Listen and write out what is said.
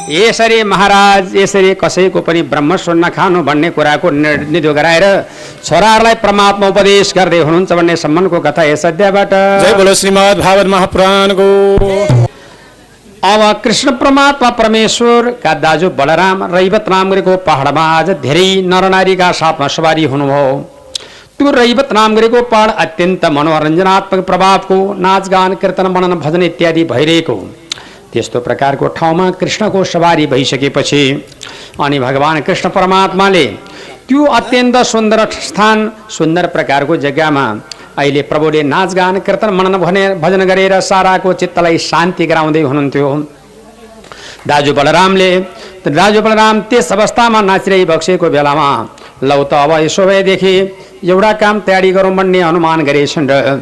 यसरी महाराज यसरी कसैको पनि ब्रह्म सुन्न खानु भन्ने कुराको निर्णय गराएर छोराहरूलाई परमात्मा उपदेश गर्दै हुनुहुन्छ भन्ने सम्मानको कथा यस अध्यायबाट। जय बोलो श्रीमद् भागवत महापुराणको। अब कृष्ण परमात्मा परमेश्वरका दाजु बलराम रैवत नाम गरेको पहाडमा आज धेरै नरनारीका साथमा सवारी हुनुभयो। त्यो रैवत नाम गरेको पहाड अत्यन्त मनोरञ्जनात्मक प्रभावको नाचगान कीर्तन मनन भजन इत्यादि भइरहेको त्यस्तो प्रकारको ठाउँमा कृष्णको सवारी भइसकेपछि अनि भगवान कृष्ण परमात्माले त्यो अत्यन्त सुन्दर स्थान सुन्दर प्रकारको जग्गामा अहिले प्रभुले नाचगान कीर्तन मनन भजन गरेर साराको चित्तलाई शान्ति गराउँदै हुनुहुन्थ्यो। दाजु बलराम त्यस अवस्थामा नाचिरही बक्सेको बेलामा लौ त अब यसो भएदेखि एउटा काम तयारी गरौँ भन्ने अनुमान गरेछन् र